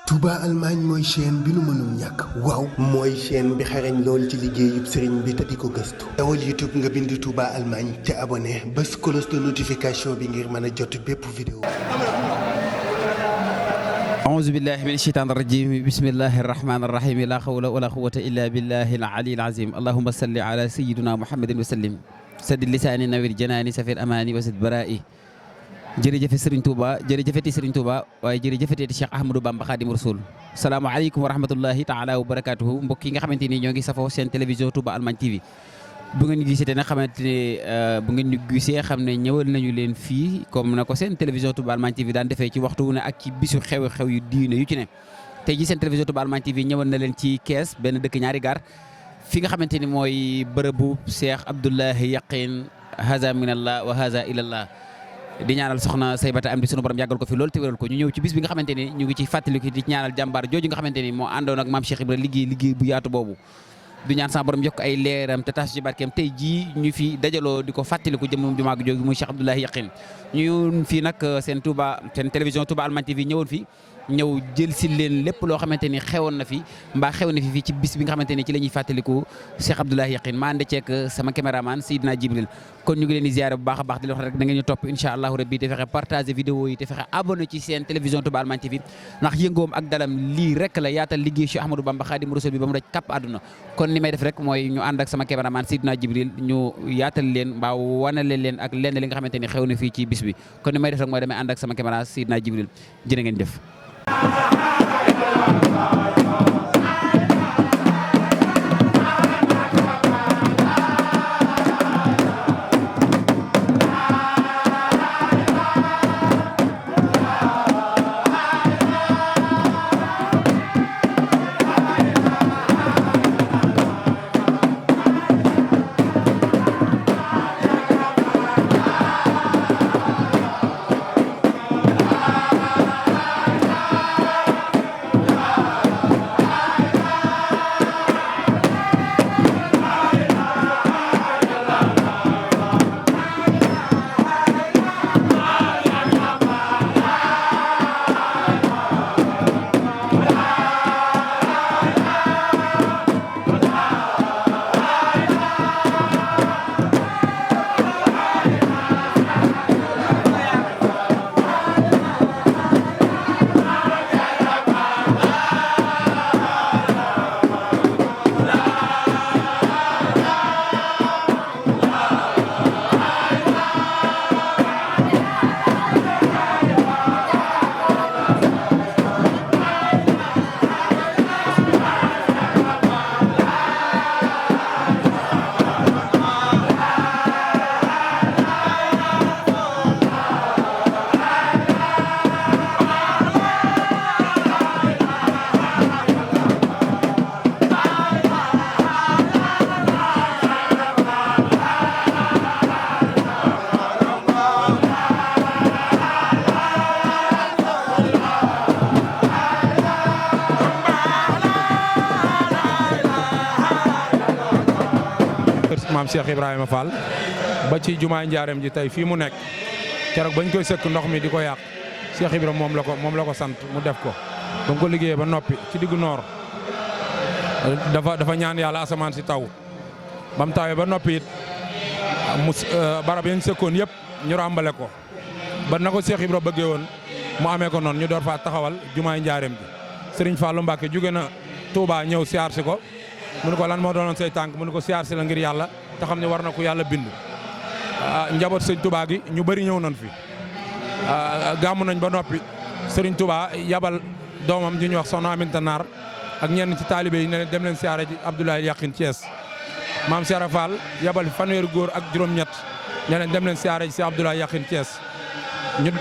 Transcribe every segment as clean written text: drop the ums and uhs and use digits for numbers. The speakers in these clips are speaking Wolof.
Touba Allemagne mooy chaîne bi nu mënul ñàkk waaw mooy chaîne bi xarañ lool ci liggéeyub sëriñ bi te di ko gëstu dawal YouTube nga bind Touba Allemagne te abonné bés cloche de notification bi ngir mën a jot bépp vidéo. أعوذ بالله من الشيطان الرجيم بسم الله الرحمن الرحيم لا حول ولا قوة إلا بالله العلي العظيم اللهم صل على سيدنا محمد وسلم سد لساني نوير جناني سفير أماني وسد برائي jërëjëf Serigne Touba jërëjëfati Serigne Touba waaye jërëjëfati Cheikh Ahmadou Bamba Khadim Rasoul salaamaaleykum wa rahmatullahi taala wa barakatuhu mbokk yi nga xamante ni ñoo ngi safoo seen télévision Touba Allemagne TV bu ngeen gisee te nag xamante ne bu ngeen ñu gisee xam ne ñëwal nañu leen fii comme na ko seen télévision Touba Allemagne TV daan defee ci waxtu wu ne ak ci bisu xew-xew yu diine yu ci ne tey ji seen télévision Touba Allemagne TV ñëwal na leen ci Kees benn dëkk ñaari gaar fi nga xamante ni mooy bërëbu Cheikh Abdoulahi Yaqin haza minallah wa haza ilallah di ñaanal soxna Saybata am di sunu borom yàggal ko fi loolu te wéral ko ñu ñëw ci bis bi nga xamante ni ñu ngi ci fàttaliku di ñaanal jàmbaar jooju nga xamante ni moo àndoon ak maam Cheikh Ibra liggéey bu yaatu boobu du ñaan sa borom yokk ay leeram te taas ci barkeem tey jii ñu fi dajaloo di ko fàttaliku jëmmum ju mag jooju muy Cheikh Abdoulahi Yaqin ñu fii nag seen télévision Touba Allemagne TV ñëwoon fi ñëw jël si leen lépp loo xamante ni xewoon na fi mbaa xew na fi fii ci bis bi nga xamante ni ci la ñuy fàttaliku Cheikh Abdoulahi Yaqin maa ànd ceeg sama caméraman Seydina Jibril kon ñu ngi leen di ziare bu baax a baax di la wax rek da ngeen ñu topp incha allahu rabbi te fexe partager vidéo yi te fexe abonné ci seen télévision Touba Allemagne TV ndax yëngoom ak dalam lii rek la yaatal liggéey Cheikh Ahmadou Bamba Khadim Rasoul bi ba mu daj kapp àdduna kon ni may def rek mooy ñu ànd ak sama caméraman Seydina Jibril ñu yaatal leen mbaa wanale leen ak lenn li nga xamante ni xew na fii ci bis bi kon ni may def rek mooy damay ànd ak sama caméra Seydina Jibril jërë ngeen jëf. maam Cheikh Ibrahima Fall ba ci jumaay njaareem ji tey fii mu nekk keroog bañ koy sëkk ndox mi di ko yàq Cheikh Ibrahima moom la ko sant mu def ko ba mu ko liggéeyee ba noppi ci diggu noor dafa ñaan yàlla asamaan si taw ba mu tawee ba noppi it mu barab yañ sëkkoon yëpp ñu ràmbale ko ba na ko Cheikh Ibrahima bëggee woon mu amee ko noonu ñu door faa taxawal jumaay njaareem ji Serigne Fallou Mbacke jóge na Touba ñëw siyaar si ko mu ne ko lan moo doonoon say tànk mu ne ko siyaar si la ngir yàlla te xam ne war na ko yàlla bind njaboot sëñ Touba gi ñu bëri ñëw nañ fi gàmmu nañ ba noppi Serigne Touba yabal doomam ji ñuy wax Soxna Aminta Naar ak ñenn ci taalibe yi ne dem leen siyaare ji Abdoulaye Yaqin Thiès maam Cheikh Fall yabal fanweeri góor ak juróom-ñett ne leen dem leen siyaare ji si Abdoulaye Yaqin Thiès ñu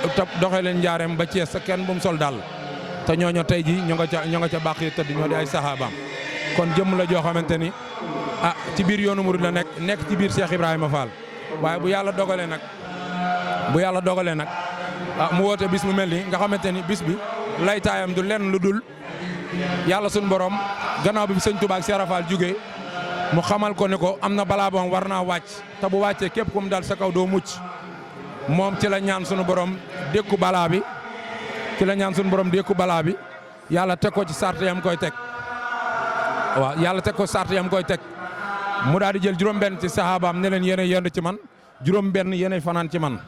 doxee leen njaareem ba Thiès sa kenn bu mu sol daal te ñooñu tey ji ñoo nga ca bàq yi tëdd ñoo di ay saxaabaam kon jëmm la joo xamante ni ci biir yoonu murid la nekk ci biir Cheikh Ibrahima Fall waaye bu yàlla dogalee nag mu woote bis mu mel ni nga xamante ni bis bi laytaayam du lenn lu dul yàlla suñu borom gannaaw bi fi sëñ Touba ak Cheikh Rafal jugee mu xamal ko ne ko am na balaa boom war naa wàcc te bu wàccee képp ku mu dal sa kaw doo mucc moom ci la ñaan sunu borom dékku balaa bi yàlla teg ko ci sart yam koy teg waaw yàlla teg ko sart yam koy teg mu daal di jël juróom-benn ci saxaabaam ne leen yéenay yend ci man juróom-benn yéenay fanaan ci man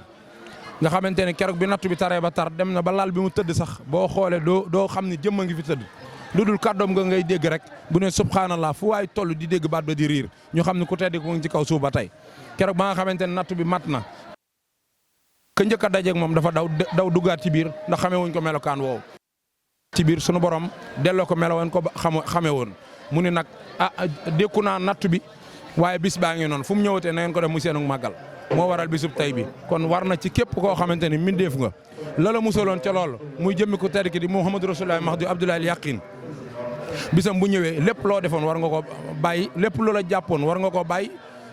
nga xamante ne keroog bi nattu bi taree ba tar dem na ba laal bi mu tëdd sax boo xoolee doo xam ni jëmm a ngi fi tëdd lu dul kàddoom nga ngay dégg rek bu ne subhanallah fu waay toll di dégg baat ba di riir ñu xam ne ku tedd ko ngi ci kaw suuf ba tey keroog ba nga xamante ne nattu bi mat na ka njëkk a dajeeg moom dafa daw duggaat ci biir ndax xamee wuñ ko melokaan woowu ci biir sunu borom delloo ko melowoon ko xamee woon mu ni nag dékku naa nattu bi waaye bis baa ngi noonu fu mu ñëwatee na ngeen ko def mu seenu màggal moo waral bisub tey bi kon war na ci képp koo xamante ni mbindeef nga lala musaloon ca loolu muy jëmmi ko tedd ki di Muhammadu Rasulullah Mahdi Abdoulaye Yaqin bisam bu ñëwee lépp loo defoon war nga ko bàyyi lépp loola jàppoon war nga ko bàyyi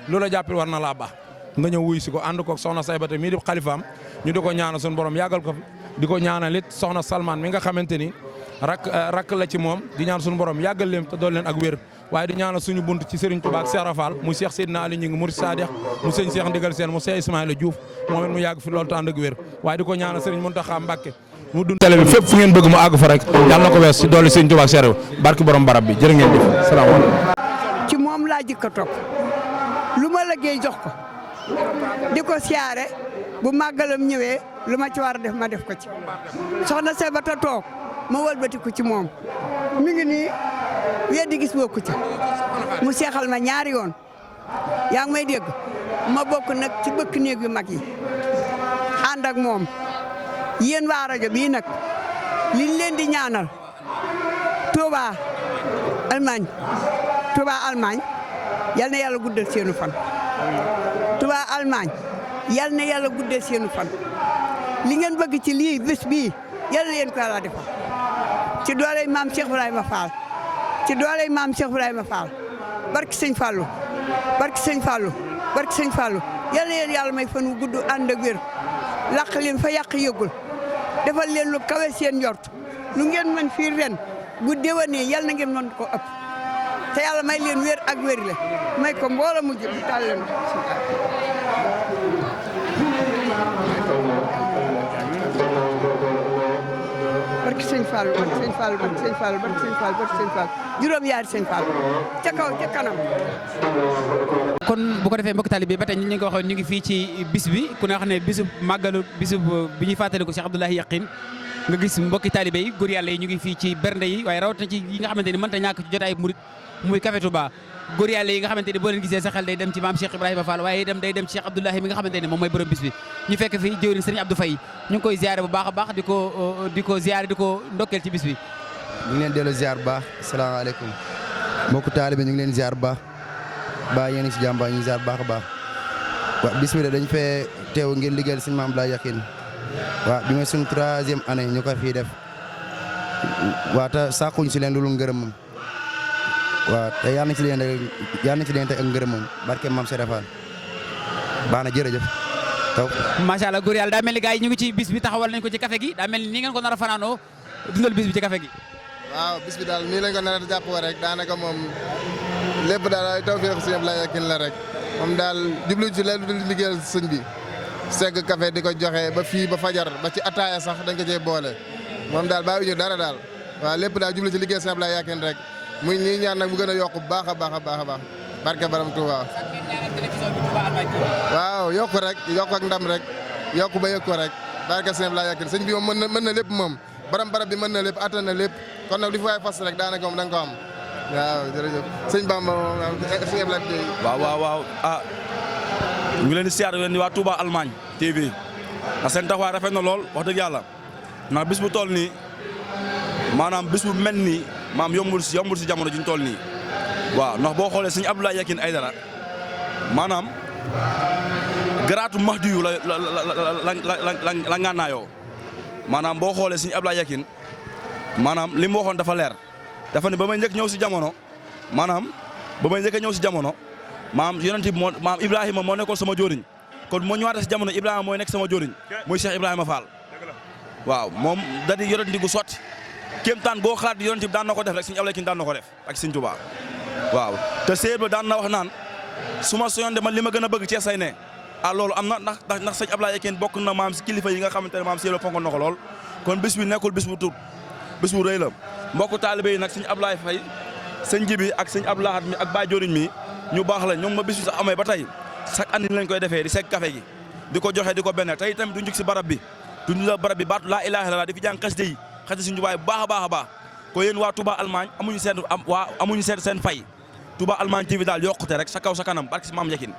loola jàppil war na laa baax nga ñëw wuy si ko ànd ko soxna Saybata mii di xalifaam ñu di ko ñaanal suñu borom yàggal ko fi di ko ñaanal it soxna Salman mi nga xamante ni rak la ci moom di ñaan suñu borom yàggal leen te dool leen ak wér waaye di ñaanal suñu bunt ci Serigne Touba ak Cheikh Rafal mu Cheikh Seydina Ali ñi ngi Mourid Sadikh mu sëñ Cheikh Ndigal Sène mu Cheikh Ismaïla Diouf moom it mu yàgg fi loolu te ànd ak wér waaye di ko ñaanal Serigne Mountakha Mbacké mu dund télé bi fépp fu ngeen bëgg mu àgg fa rek yàlla na ko wees si doole Serigne Touba ak Cheikh barki borom barab bi jërë ngeen jëf salaamaaleykum. ci moom laa jëkk a topp lu ma liggéey jox ko di ko siyaare bu màggalam ñëwee lu ma ci war a def ma def ko ci soxna Saybata toog ma wëlbati ko ci moom mi ngi nii weddi gis bokku ci mu seexal ma ñaari yoon yaa ngi may dégg ma bokk nag ci bëkk néeg yu mag yi ànd ak moom yéen waa rajo bii nag liñ leen di ñaanal Touba Allemagne yal na yàlla guddal seenu fan Touba Allemagne yal na yàlla guddal seenu fan li ngeen bëgg ci lii bés bii yal na leen ko yàlla defal ci dooley maam Cheikh Ibrahima Fall ci dooley maam Cheikh Ibrahima Fall barki sëñ Fallou barki sëñ Fallou barki sëñ Fallou yal na leen yàlla may fan wu gudd ànd ak wér laq leen fa yàq yëgul defal leen lu kawe seen njort lu ngeen mën fii ren bu déwénee yal na ngeen mën ko ëpp te yàlla may leen wér ak wér le may ko mbooloo mu jëm taal leen barki sëñ Fall barki sëñ Fall barki sëñ Fall barki sëñ Fall barki sëñ Fall juróom-yaari sëñ Fall ca kaw ca kanam. kon bu ko defee mbokk taalibe bi ba tey ñu ngi ko waxoon ñu ngi fii ci bis bi ku ne xam ne bisub màggalu bisub bi ñuy fàttaliku Cheikh Abdoulaye Yaqin nga gis mbokki taalibe yi góor yàlla yi ñu ngi fii ci bernde yi waaye rawatina ci yi nga xamante ni mënta ñàkk ci jotaay murit muy Café Touba góor yàlla yi nga xamante ni boo leen gisee sa xel day dem ci maam Cheikh Ibrahima Fall waaye itam day dem ci Cheikh Abdoulahi mi nga xamante ni moom mooy borom bis bi ñu fekk fi jëwriñ Serigne Abdou Faye ñu ngi koy ziare bu baax a baax di ko ziare di ko ndokkeel ci bis bi ñu ngi leen delloo ziar bu baax asalaamaaleykum mbokku taalibe ñu ngi leen ziar bu baax ba yéen ci jàmm ba ñu ziar bu baax a baax waaw bis bi de dañu fee teew ngir liggéeyal Serigne Mame Abdoulaye Yaqin waaw bi mooy suñu 3e année ñu ko fii def waaw te sàkkuñ si leen loolu ngërëmam waaw te yal na ci leen teg ak ngërëmam barke Mame Cheikh Fall baax na jërëjëf taw macha allah góor yàlla daa mel ni gars yi ñu ngi ci bis bi taxawal nañ ko ci café gi daa mel ni nii ngeen ko nar a fanaanoo dundal bis bi ci café gi waaw bis bi daal nii lañ ko nar a jàppoo rek daanaka moom lépp daal ay tawfeex Serigne Abdoulaye Yaqin la rek moom daal jublu ci leen du liggéeyal sëñ bi segg café di ko joxe ba fii ba fajar ba ci ataaya sax dañ ko cee boole moom daal bàyyiwuñu dara daal waaw lépp daal jublu ci liggéeyal Serigne Abdoulaye Yaqin rek muy ñuy ñaan nag mu gën a yokk bu baax a baax a baax a baax barke Baram Touba waaw yokku rek yokk ak ndam rek yokku ba yëg ko rek barke Serigne Abdoulaye Yaqin sëñ bi moom mën na lépp moom barab bi mën na lépp attan na lépp kon nag li fi waay fas rek daanaka moom da nga ko am waaw jërëjëf sëñ Bamba moom sëñ Abdoulaye waaw ah ñu ngi leen di siyaar leen di waa Touba Allemagne TV ndax seen taxawaay rafet na lool wax dëgg yàlla ndax bis bu toll nii maanaam bis bu mel nii maam yombul si jamono ji ñu toll nii waaw ndax boo xoolee sëñ Abdoulaye Yaqin Aidara maanaam garaatu Mahdi yu la ngànnaayoo maanaam boo xoolee sëñ Abdoulaye Yaqin maanaam li mu waxoon dafa leer dafa ne ba may njëkk ñëw si jamono maanaam maam yonent bi maam Ibrahima moo nekkoon sama jóoriñ kon moo ñëwaatee si jamono Ibrahima mooy nekk sama jóoriñ muy Cheikh Ibrahima Fall waaw moom da di yonent gu sotti kéemtaan boo xalaat yonent bi daan na ko def rek sëñ Abdoulaye Yaqin daan na ko def ak sëñ Touba waaw te séer ba daan na wax naan su ma soyoon de man li ma gën a bëgg Cees ay ne loolu am na ndax sëñ Abdoulaye Yaqin bokk na maam si kilifa yi nga xamante ne maam séer ba fonkoon na ko lool kon bis bi nekkul bis bu tuut bis bu rëy la mbokku taalibe yi nag sëñ Ablaye Faye sëñ Jibi ak sëñ Abdoulahat mi ak Baye Joriñ mi ñu baax la ñoom ma bis bi sax amee ba tey chaque année lañ koy defee di segg café gi di ko joxe di ko benn tey tamit du njëkk si barab bi du la barab bi baatu laa ilaaha illallaah di fi jàng xasida yi xasida suñu jubaay bu baax a baax a baax ko yéen waa Touba Allemagne amuñu seen fay Touba Allemagne TV daal yokkute rek sa kaw sa kanam barke si maam Yakin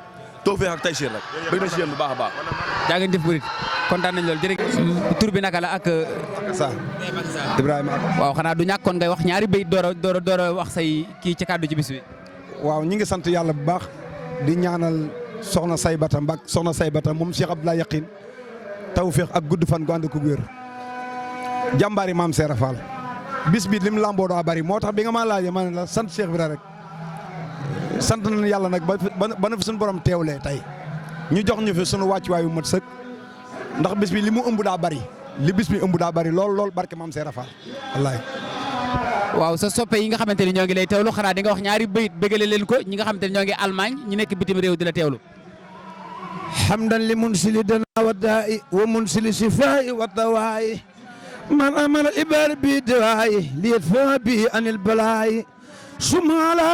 tawfeex ak taysiir rek bëgg na si yéen bu baax a baax. jaa ngeen jëf murit kontaan nañ lool jërëjëf tur bi naka la ak. sa Ibrahima. waaw xanaa du ñàkkoon ngay wax ñaari béy door a wax say kii ci kàddu ci bis bi. waaw ñi ngi sant yàlla bu baax di ñaanal soxna Saybata moom Cheikh Abdoulaye Yakhine tawfeex ak gudd fan gu ànd ko wér jàmbaari maam Seera Fall bis bi lim lamboo daa bari moo tax bi nga ma laajee ma ne la sant Cheikh Ibra rek sant nañu yàlla nag ba na fi suñu borom teewlee tey ñu jox ñu fi suñu wàccuwaayu mat sëkk ndax bis bi li mu ëmb daa bari bis bi ëmb daa bari lool barke maam Seera Fall wallaay. waaw sa soppe yi nga xamante ni ñoo ngi lay teewlu xanaa di nga wax ñaari bayit bëggale leen ko ñi nga xamante ni ñoo ngi Allemagne ñi nekk bitim réew di la teewlu. hamdan li munsili dana wa daa'i wa munsili shifaa'i wa dawaa'i man amala ibaar bi dawaa'i li yadfa bi anil balaa'i summa ala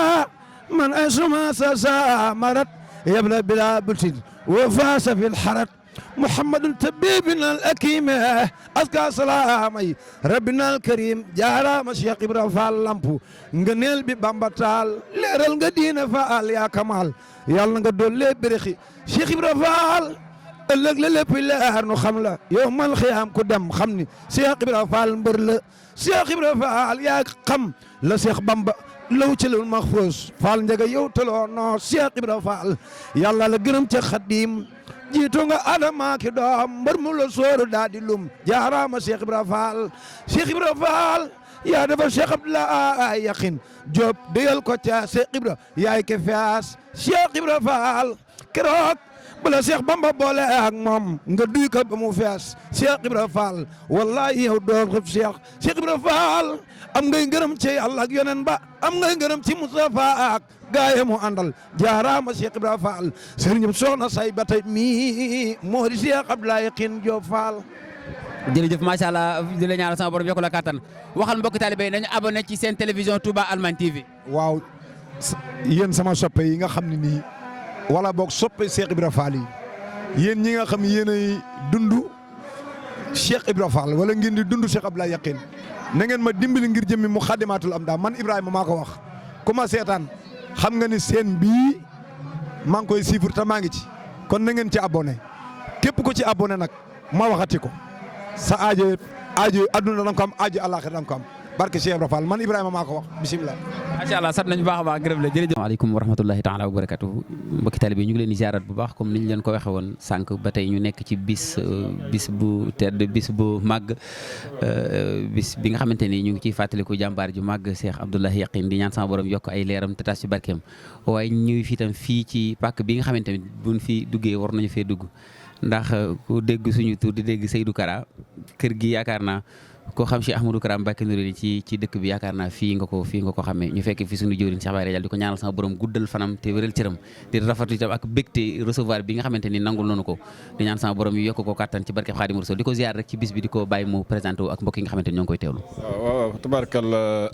man asma sa marat yabla bila butin wa faasa fil harat محمد طبيبنا الأكيم أزكى سلامي ربنا الكريم جارا مشيخ إبراهيم فال لامبو نغنيل بي بامباتال ليرال nga diina faal yaa kamal yàlla nga doole bërexi Cheikh Ibrahima Fall ëllëg la lépp leer nu xam la yow mal xiyaam ku dem xam ni Cheikh Ibrahima Fall mbër la Cheikh Ibrahima Fall yaa xam la Cheikh Bamba law ci lul maxfuus Fall njaga yow taloo noo Cheikh Ibrahima Fall yàlla la gërëm ca Xadim jiitu nga adama ki doom mbër mu la sóoru daa di lum jaaraama Cheikh Ibrahima Fall Cheikh Ibrahima Fall yaa defal Cheikh Abdoulaye Yakhine Diop déyal ko ca Cheikh Ibra yaay ke fias Cheikh Ibrahima Fall keroog bala Cheikh Bamba boole ak moom nga duy ko ba mu fees Cheikh Ibrahima Fall wallahi yow doon xëf Cheikh Ibrahima Fall am ngay ngërëm ci Yàlla ak yonen ba am ngay ngërëm ci Mustafa ak gaaye mu àndal jaaraama Cheikh Ibrahima Fall sëriñ soxna Saybata mi moo di Cheikh Abdoulaye Yakhine Diop Fall. jërëjëf macha allah di la ñaanal sama borom yokk la kattan waxal mbokki talibé nañu abonné ci seen télévision Touba Allemagne TV. waaw yéen sama soppe yi nga xam ne nii wala boog soppe Cheikh Ibrahima Fall yi yéen ñi nga xam yéenay dund Cheikh Ibrahima Fall wala ngeen di dund Cheikh Abdoulaye Yakhine na ngeen ma dimbali ngir jëmmi mu xadimatul am daa man Ibrahima maa ko wax ku ma seetaan xam nga ni seen bii maa ngi koy suivre te maa ngi ci kon na ngeen ci abonné képp ko ci abonné nag ma waxati ko sa aajo adduna da nga ko am aajo àllaaxira da nga ko am barke Cheikh Ibrahima Fall man Ibrahima maa ko wax bisimilah. macha allah sant nañu baax a baax gërëm la jërëjëf. waaleykum wa rahmatullahi taala wa barakatuh mbokki tali bi ñu ngi leen di ziarat bu baax comme ni ñu leen ko waxee woon sànq ba tey ñu nekk ci bis bu tedd bis bu màgg bis bi nga xamante ni ñu ngi ciy fàttaliku jàmbaar ju màgg Cheikh Abdoulaye Yakhine di ñaan sama borom yokk ay leeram te tas ci barkeem waaye ñuy fi tam fii ci pàkk bi nga xamante ni buñ fi duggee war nañu fee dugg ndax ku dégg suñu tur di dégg Seydou Kara kër gi yaakaar naa koo xam Cheikh Ahmadou Kara Mbacké Noreyni ci dëkk bi yaakaar naa fii nga ko xamee ñu fekk fi suñu jëwriñ Cheikh Baye Radial di ko ñaanal sama borom guddal fanam te wéral cëram di rafetlu itam ak bégte recevoir bi nga xamante ni nangul noonu ko di ñaan sama borom yu yokk ko kattan ci barkeb Xaadimu Rasuul di ko ziar rek ci bis bi di ko bàyyi mu présenté wu ak mbokk yi nga xamante ni ñoo ngi koy teewlu. waaw tabaarkalla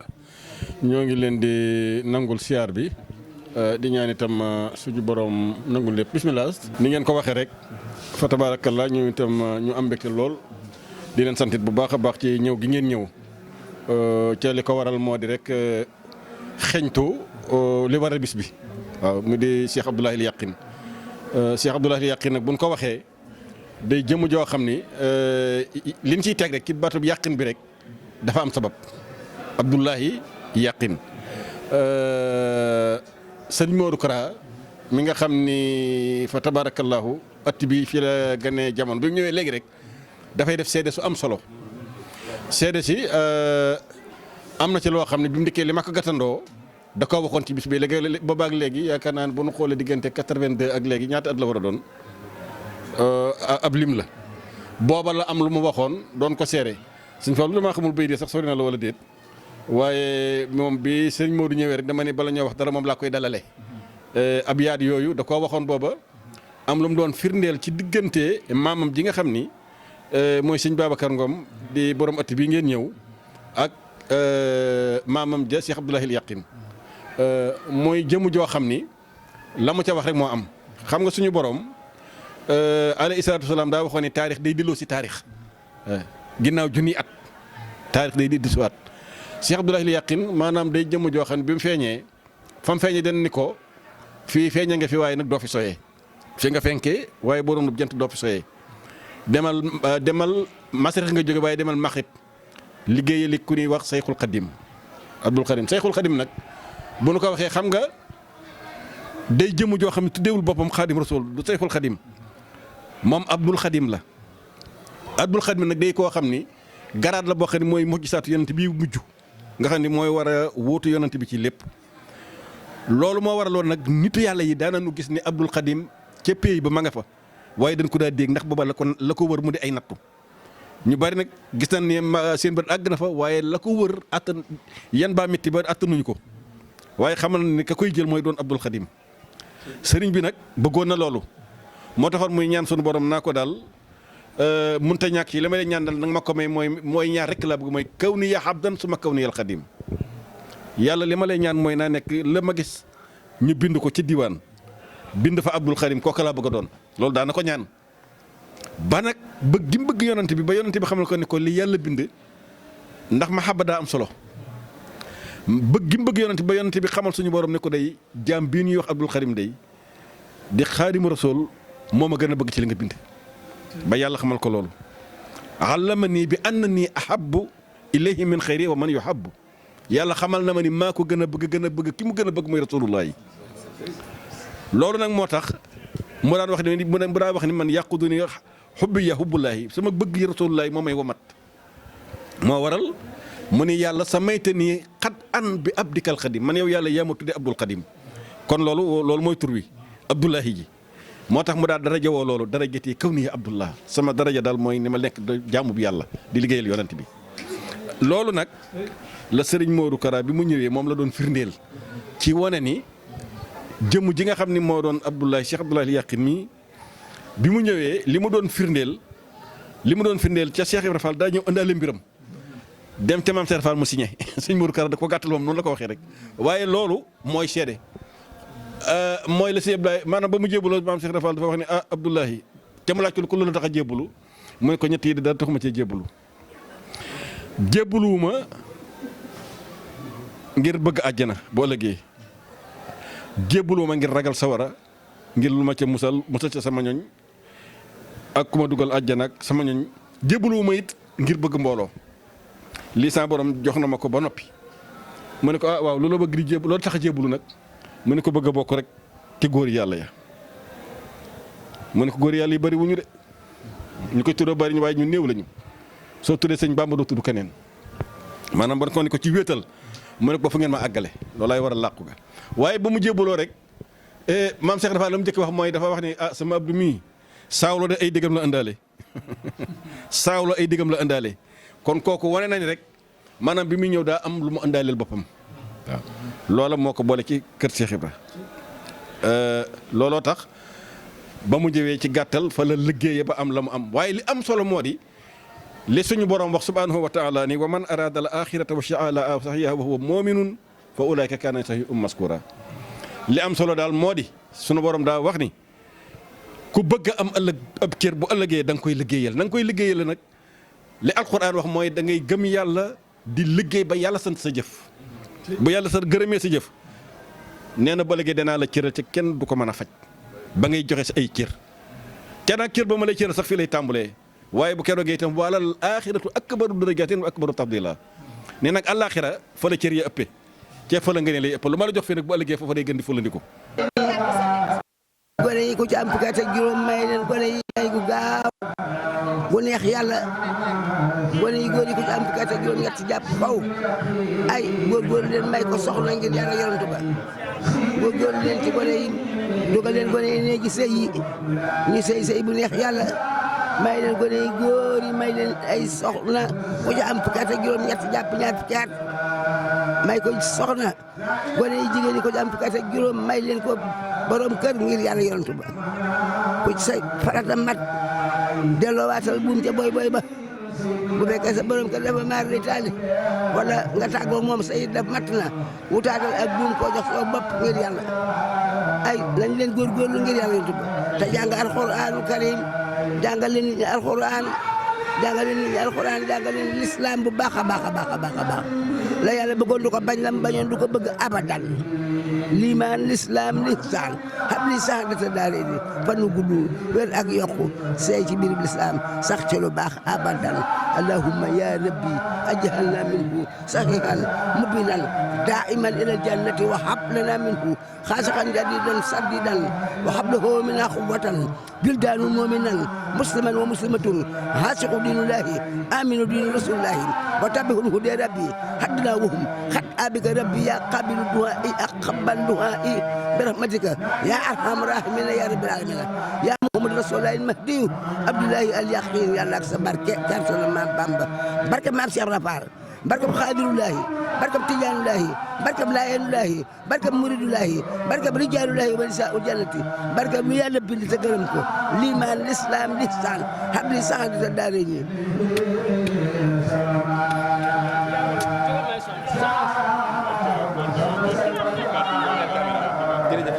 ñoo ngi leen di nangul ziar bi di ñaan itam suñu borom nangul lépp bismillah ni ngeen ko waxee rek fa tabaarkalla ñu itam ñu am mbégte lool di leen santit bu baax a baax ci ñëw gi ngeen ñëw ca li ko waral moo di rek xeñtu li waral bis bi waaw mu di Cheikh Abdoulaye Yakhine Cheikh Abdoulaye Yakhine nag buñ ko waxee day jëmm joo xam ni liñ ciy teg rek ci baatu Yakhine bi rek dafa am sabab Abdoulaye Yakhine sëñ Modou Kara mi nga xam ni fa tabarakallahu at bi fi la gane jamono bi mu ñëwee léegi rek dafay def seede su am solo seede si am na ci loo xam ne bi mu dikkee li ma ko gàttandoo da koo waxoon ci bis bi léegi boobaak léegi yaakaar naa ne bu nu xoolee diggante 82 ak léegi ñaata at la war a doon ab lim la booba la am lu mu waxoon doon ko seere suñ fa lu damaa xamul bay dee sax sori na la wala déet waaye moom bi sëñ Modou ñëwee rek dama ne bala ñoo wax dara moom laa koy dalale ab yaat yooyu da koo waxoon booba am lu mu doon firndeel ci diggante maamam ji nga xam ni mooy sëñ Babacar Ngom di borom ëtt bi ngeen ñëw ak maamam ja Cheikh Abdoulahi al Yaqin mooy jëmu joo xam ni la mu ca wax rek moo am xam nga suñu borom alayhi salaatu wasalaam daa waxoon ni taarix day delloo si taarix ginnaaw junniy at taarix day di disuwaat Cheikh Abdoulahi al Yaqin maanaam day jëmu joo xam ne bi mu feeñee fa mu feeñee den ni ko fii feeña nga fi waaye nag doo fi soyee fi nga fenkee waaye boo doon jant doo fi soyee demal masrix nga jóge waaye demal maxrib liggéeyali ku ñuy wax Seyxul Xadim Abdul Xadim Seyxul Xadim nag bu nu ko waxee xam nga day jëmu joo xam ne tuddeewul boppam Xadim Rasul du Seyxul Xadim moom Abdul Xadim la Abdul Xadim nag day koo xam ni garaat la boo xam ne mooy mujjisaatu yonent bi mujj nga xam ne mooy war a wóotu yonent bi ci lépp loolu moo waraloon nag nitu yàlla yi daanañu gis ni Abdul Xadim ca pays ba ma nga fa waaye dañ ko daa dégg ndax booba la ko wër mu di ay nattu ñu bari nag gis nañ ne seen bët àgg na fa waaye la ko wër attan yan baa métti ba attanuñu ko waaye xamal na ni ka koy jël mooy doon Abdul Xadim sëriñ bi nag bëggoon na loolu moo taxoon muy ñaan sunu borom naa ko daal mënut a ñàkk ci li may ñaan daal nag ma ko may mooy ñaar rek laa bëgg mooy kaw ni yaa abdan su ma kaw ni yal Xadim yàlla li ma lay ñaan mooy naa nekk la ma gis ñu bind ko ci diwaan bind fa Abdul Xadim kooka laa bëgg a doon loolu daana ko ñaan ba nag bëgg gi mu bëgg yonante bi ba yonante bi xamal ko ne ko li yàlla bind ndax mahabba daa am solo bëgg gi mu bëgg yonante bi ba yonante bi xamal suñu borom ne ko day jaam bii ñuy wax Abdul Xadim day di Xaadimu Rasuul moo ma gën a bëgg ci li nga bind ba yàlla xamal ko loolu allamani bi annani ahabbu ilayhi min xayri wa man yuhabbu yàlla xamal na ma ni maa ko gën a bëgg ki mu gën a bëgg mooy rasulullah yi loolu nag moo tax mu daan wax ni mu daan wax ni man yàqudu ni xubbi ya xubbullaahi sama bëgg yi rasulullah moo may womat moo waral mu ni yàlla sa mayte nii xat an bi abdikal xadim man yow yàlla yaa ma tudde Abdul Xadim kon loolu mooy tur wi Abdullahi ji moo tax mu daal daraja woo loolu darajati kaw nii Abdullah sama daraja daal mooy ni ma nekk jaamu bi yàlla di liggéeyal yonent bi loolu nag la sëriñ Modou Kara bi mu ñëwee moom la doon firndeel ci wane ni jëmm ji nga xam ni moo doon Abdoulaye Cheikh Abdoulaye Yaqin mi bi mu ñëwee li mu doon firndeel ca Cheikh Ibrahima Fall daa ñëw ëndaale mbiram dem te maam Cheikh Fall mu signé sëriñ Modou Kara da ko gàttal moom noonu la ko waxee rek waaye loolu mooy seede mooy la si Abdoulaye maanaam ba mu jébbaloo maam Cheikh Fall dafa wax ne Abdoulaye te mu laaj ko lu tax a jébbalu mu ne ko ñett yi dara taxuma cee jébbalu jébbaluwuma ngir bëgg àjjana boo ëllëgee jébbaluwuma ngir ragal sawara ngir lu ma ca musal ca sama ñoñ ak ku ma dugal àjjana ak sama ñoñ jébbaluwuma it ngir bëgg mbooloo lii sama borom jox na ma ko ba noppi mu ne ko waaw loolu bëgg di jébbalu loolu tax a jébbalu nag mu ne ko bëgg a bokk rek ci góor yàlla ya mu ne ko góor yàlla yi bari wuñu de ñu koy tuddoo bari ñu waaye ñu néew lañu soo tuddee sëñ Bamba doo tudd keneen maanaam ba ko ne ko ci wéetal mu ne ko ba fu ngeen ma àggale loolaay war a làqu ga waaye ba mu jébbaloo rek maam Cheikh dafa la mu njëkk wax mooy dafa wax ni sama Abdou mii saawlo de ay diggam la ëndaale saawlo ay diggam la ëndaale kon kooku wane nañ rek maanaam bi muy ñëw daa am lu mu ëndaaleel boppam waaw loola moo ko boole ci kër Cheikh Ibra looloo tax ba mu jëwee ci gàttal fa la liggéeye ba am la mu am waaye li am solo moo di li suñu borom wax subhanahu wa taala ni wa man arada al axirata wa shaala saxiha wa huwa muminun fa ulaika kaana saxiihum maskura li am solo daal moo di suñu borom daa wax ni ku bëgg a am ëllëg ab cër bu ëllëgee da nga koy liggéeyal na nga koy liggéeyal nag li alquran wax mooy da ngay gëm yàlla di liggéey ba yàlla sant sa jëf bu yàlla sa gërëmee sa jëf nee na ba léegi danaa la cëral ci kenn du ko mën a faj ba ngay joxe sa ay cër te nag cër ba ma lay cëral sax fii lay tàmbalee waaye bu keroogee itam walal axiratu akbaru darajatin wa akbaru tafdila ne nag àllaaxira fa la cër ya ëppee cee fa la ngeen lay ëpp lu ma la jox fii nag bu ëllëgee foofa day gën di fulandiku. gone yi ku ci am fukki at ak juróom may leen gone yi may gu gaaw bu neex yàlla gone yi góor yi ku ci am fukki at ak juróom ñett jàpp faw ay góorgóorlu leen may ko soxna ngir yàlla yonent ba góorgóorlu leen ci gone yi dugal leen gone yi néegi sëy yi ñu sëy bu neex yàlla may leen gone yi góor yi may leen ay soxna ku ci am fukki at ak juróom ñett jàpp ñaar fukki at may ko soxna gone yi jigéen yi ku ci am fukki at ak juróom may leen ko borom kër ngir yàlla yonent ba ku ci say farata mat delloo waatal buum ca boy ba bu fekkee sa borom kër dafa maar di taali wala nga tàggoo moom sa it daf matt na wutaatal ak buum koo jox soo bopp ngir yàlla ay lañ leen góorgóorlu ngir yàlla yonent ba te jàng alxuraanul karim jàngal leen nit ñi alxuraan jàngal leen nit ñi alxuraan jàngal leen lislaam bu baax a baax a baax a baax a baax la yàlla bëggoon du ko bañ lam bañoon du ko bëgg abadan liimaan lislaam lihsaan hab li saadata daare ni fanu gudd wér ak yokku seey ci biir lislaam sax ci lu baax abadan allahumma ya rabbi aj'alna minhu sahihan mubinan daiman ila aljannati wa hab lana minhu khasiqan jadidan sadidan wa hab lahu min quwwatan bildanul mu'minan musliman wa muslimatun hasiqu dinullahi aminu dinu rasulillahi wa tabi'ul huda rabbi haddina wahum khat abika rabbi ya qabilu du'ai aqbal du'ai birahmatika ya arhamar rahimin ya rabbil alamin ya muhammad rasulullah mahdi abdullahi al yaqin yàlla ak sa barke karsona maam Bamba barke maam Cheikh Rafal barke xaadirullahi barke tijaanullahi barke laayenullahi barke muridullahi barke rijaalullahi wa nisaa'ul jannati barke lu yàlla bind te gërëm ko liimaan lislaam lihsaan habli saadata daarayni